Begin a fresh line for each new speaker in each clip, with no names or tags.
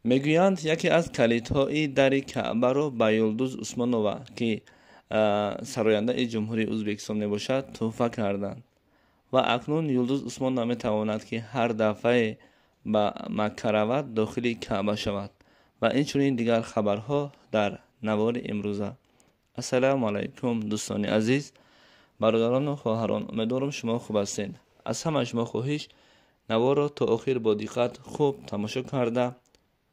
Мегӯянд, яке аз калидҳои дари Каъбаро ба Юлдуз Усмонова, ки сарояндаи Ҷумҳурии Ӯзбекистон мебошад, тӯҳфа карданд. Ва акнун Юлдуз Усмонова метавонад, ки ҳар дафъае ба Макка равад, дохили Каъба шавад. Ва инчунин дигар хабарҳо дар навори имрӯза. Ассалому алайкум, дӯстони азиз, бародарону хоҳарон, умедворам, шумо хуб ҳастед. Аз ҳамаи шумо хоҳиш: наворро то охир бо диққат хуб тамошо карда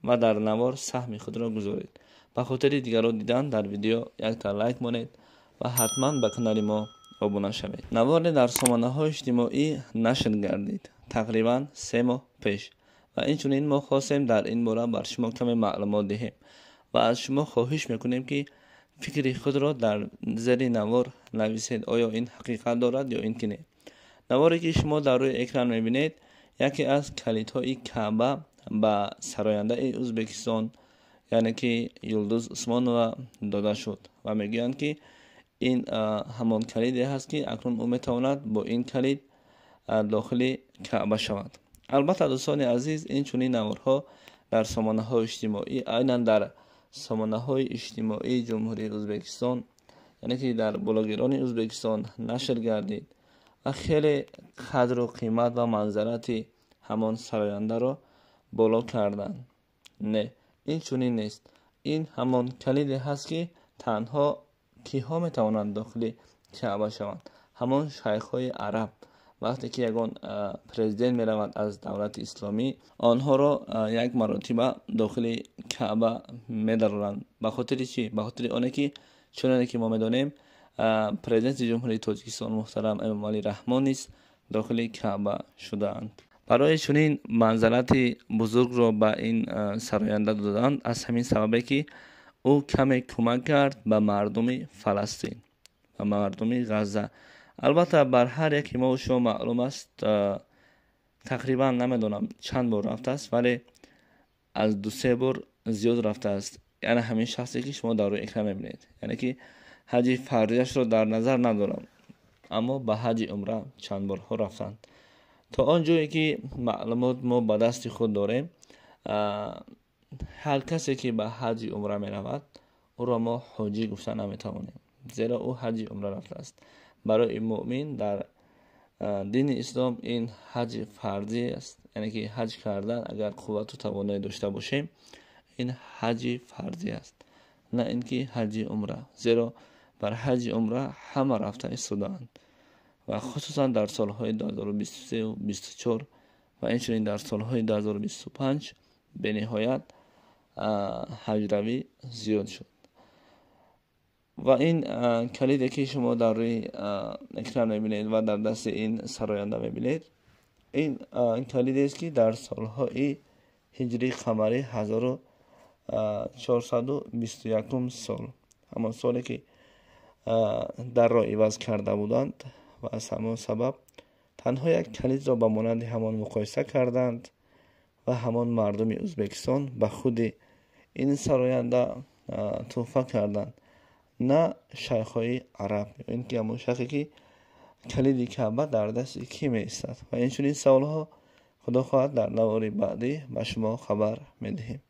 ва дар навор саҳми худро гузоред. Ба хотири дигарро дидан дар видео якта лайк монед ва ҳатман ба канали мо обуна шавед. Наворе дар сомонаҳои иҷтимоӣ нашр гардид тақрибан 3 моҳ пеш ва инчунин мо хостем дар ин бора бар шумо каме маълумот диҳем ва аз шумо хоҳиш мекунем, ки фикри худро дар зери навор нависед: оё ин ҳақиқат дорад ё ин ки не? Наворе, ки шумо дар рӯи экран мебинед, яке аз калидҳои Каъба ба сарояндаи Ӯзбекистон, яъне ки Юлдуз Усмонова, дода шуд ва мегӯянд, ки ин ҳамон калиде ҳаст, ки акнун ӯ метавонад бо ин калид дохили Каъба шавад. Албатта, дӯстони азиз, ин чунин наворҳо дар сомонаҳои иҷтимоӣ, айнан дар сомонаҳои иҷтимоии Ҷумҳурии Ӯзбекистон, яъне ки дар блогерони Ӯзбекистон нашр гардид ва хеле қадру қимат ва манзалати ҳамон сарояндаро боло карданд. Не, ин чунин нест. Ин ҳамон калиде ҳаст, ки танҳо киҳо метавонанд дохили Каъба шаванд? Ҳамон шайхҳои араб. Вақте ки ягон президент меравад аз давлати исломӣ, онҳоро як маротиба дохили Каъба медароранд. Ба хотири чӣ? Ба хотири оне ки, чуноне ки мо медонем, Президенти Ҷумҳурии Тоҷикистон муҳтарам Эмомалӣ Раҳмон низ дохили Каъба шудаанд. Барои чунин манзалати бузургро ба ин сароянда доданд, аз ҳамин сабабе, ки ӯ каме кӯмак кард ба мардуми Фаластин, ба мардуми Ғазза. Албатта, бар ҳар яке мо шумо маълум аст, тақрибан намедонам чанд бор рафтааст, вале аз дусе бор зиёд рафтааст. Яъне ҳамин шахсе, ки шумо дар рӯи экран мебинед, яъне ки ҳаҷи фарзияшро дар назар надорам, аммо ба ҳаҷи умра чанд борҳо рафтанд. То он ҷое ки маълумот мо ба дасти худ дорем, ҳар касе ки ба ҳаҷи умра меравад, ӯро мо ҳоҷӣ гуфта наметавонем, зеро ӯ ҳаҷи умра рафтааст. Барои муъмин дар дини ислом ин ҳаҷи фарзӣ аст, яъне ки ҳаҷ кардан, агар қуввату тавоноӣ дошта бошем, ин ҳаҷи фарзӣ аст, на ин ки ҳаҷи умра, зеро бар ҳаҷи умра ҳама рафта истодаанд ва хусусан дар солҳои 2023, 24 ва инчунин дар солҳои 2025 бениҳоят ҳаҷравӣ зиёд шуд. Ва ин калиде, ки шумо дар рӯи экран мебинед ва дар дасти ин сароянда мебинед, ин калидест, ки дар солҳои ҳиҷрии қамарӣ 1421 сол, ҳамон соле ки дарро иваз карда буданд ва аз ҳамон сабаб танҳо як калидро ба монанди ҳамон муқоиса карданд ва ҳамон мардуми Ӯзбекистон ба худи ин сароянда тӯҳфа карданд, на шайхҳои араб ё ин ки ҳамон шайхе, ки калиди Каъба дар дасти кӣ меистад. Ва инчунин саволҳо, худо хоҳад, дар навори баъдӣ ба шумо хабар медиҳем.